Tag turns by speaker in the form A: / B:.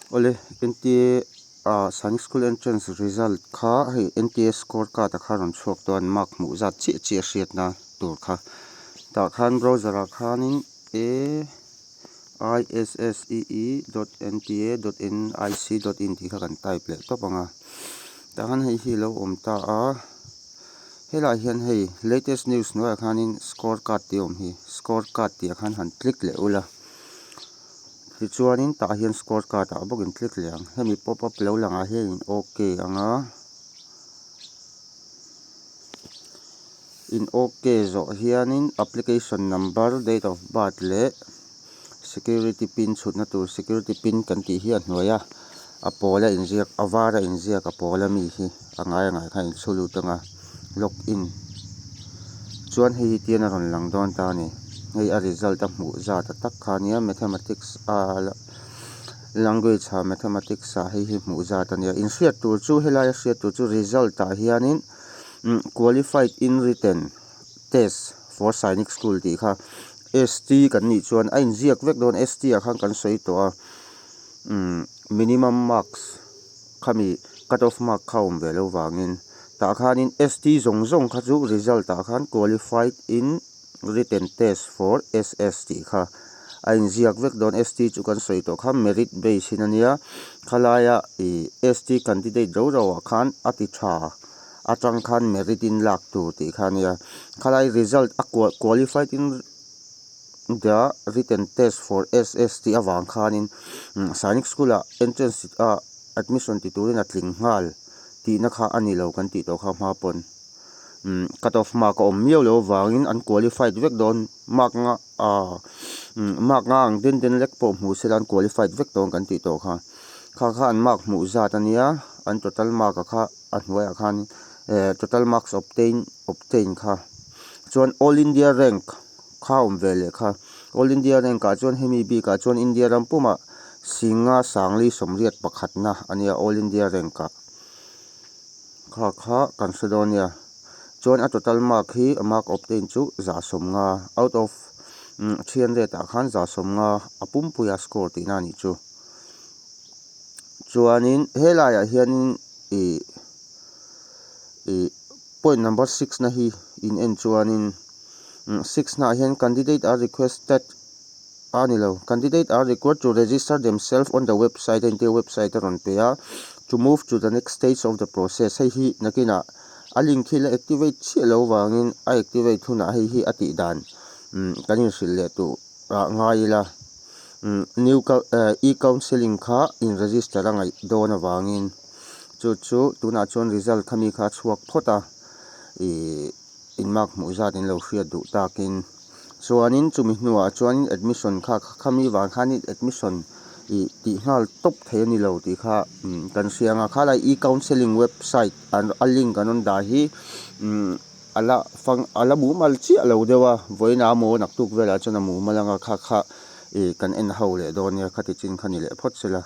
A: Awle NTA ah Sainik School entrance result kha hei NTA score card a kha rawn chhuak tawh a an mark hmuh zat chiah chiah a hriatna tur kha tah khan browser ah khanin a i s s e e dot n t a dot n i c dot in tih kha kan type leh tawp ang a tah khan hei hi a lo awm ta a helaiah hian hei latest news hnuaiah khanin score card tih a awm hi score card tih ah khan han click leh ula. Tichuanin tah hian score card ah bawk in click leh ang. Hemi pop up lo langah hian in ok ang a. In ok zawh hianin application number, date of birth leh security pin chhutna tur security pin kan tih hi a hnuai a. A pawl a inziak a var a inziak a pawl ami hi a ngai angai khan in chhu lut ang a log in chuan hei hi tian a rawn lang dawn ta a ni hei a result a hmuh zat a tak kha ania mathematics a language ah mathematics ah hei hi hmuh zat a nia inhriat tur chu helai a hriat tur chu result ah hianin qualified in written test for sainik school tih kha ST kan nih chuan a inziak vek dawn ST ah khan kan sawi tawh a. Umm minimum marks khami cut off mark kha awm ve loh vangin tah khanin ST zawng zawng kha chu result ah khan qualified in written test for SS tih kha a inziak vek dawn ST chu kan sawi tawh kha merit base in ania khalaia ih ST candidate ro ro ah khan a ti tha atang khan merit in lak tur tih kha ania khalai result a qualified in. The written test for SS tih avang khanin Sainik School ah entrance ah admission ti turin a tling nghal tihna kha a ni lo kan tih tawh kha hma pawn cut off mark a awm miau loh avangin an qualified vek dawn mark nga ah mark nga ang den den lek pawh hmu sela an qualified vek dawn kan tih tawh kha kha kha an mark hmuh zat a nia an total mark a kha a hnuaiah khan eh total marks obtain obtain kha chuan all India rank. Kha awm ve leh kha. All India rank ah chuan hemi bik ah chuan India ram pumah Singa Sangli sawmriat pakhatna a nia All India rank ah. Kha kha kan hre dawn nia. Chuan a total mark hi a mark obtain chu 150 out of 300 ah khan 150 a pumpui a score tihna a nih chu. Chuanin helaiah hianin ih ih point number six na hi in en chuanin. Six hnah hian candidate are requested a ni lo candidate are required to register themselves on the website a intia website a rawn pe a to move to the next stage of the process hei hi nakinah a link hi la activate chiah lo vangin a activate hunah hei hi a tih dan kan inhrilh leh tur ah ngai ila new e counselling kha in register a ngaih dawn avangin chu chu tunah chuan result khami kha a chhuak phawt a ihh. In mark hmuh zat in lo hriat duh takin chuanin chumi hnuah chuanin admission kha khami vang khanin admission ih tih nghal tawp thei a ni lo tih kha kan hria ang a khalai e counselling website an a link an rawn dah hi umm a la fang a la mumal chiah lo deuh a vawiinah a maw naktuk velah chuan a mumal ang a kha kha ih kan en ho leh dawn nia khati chin kha ni leh phawt se la.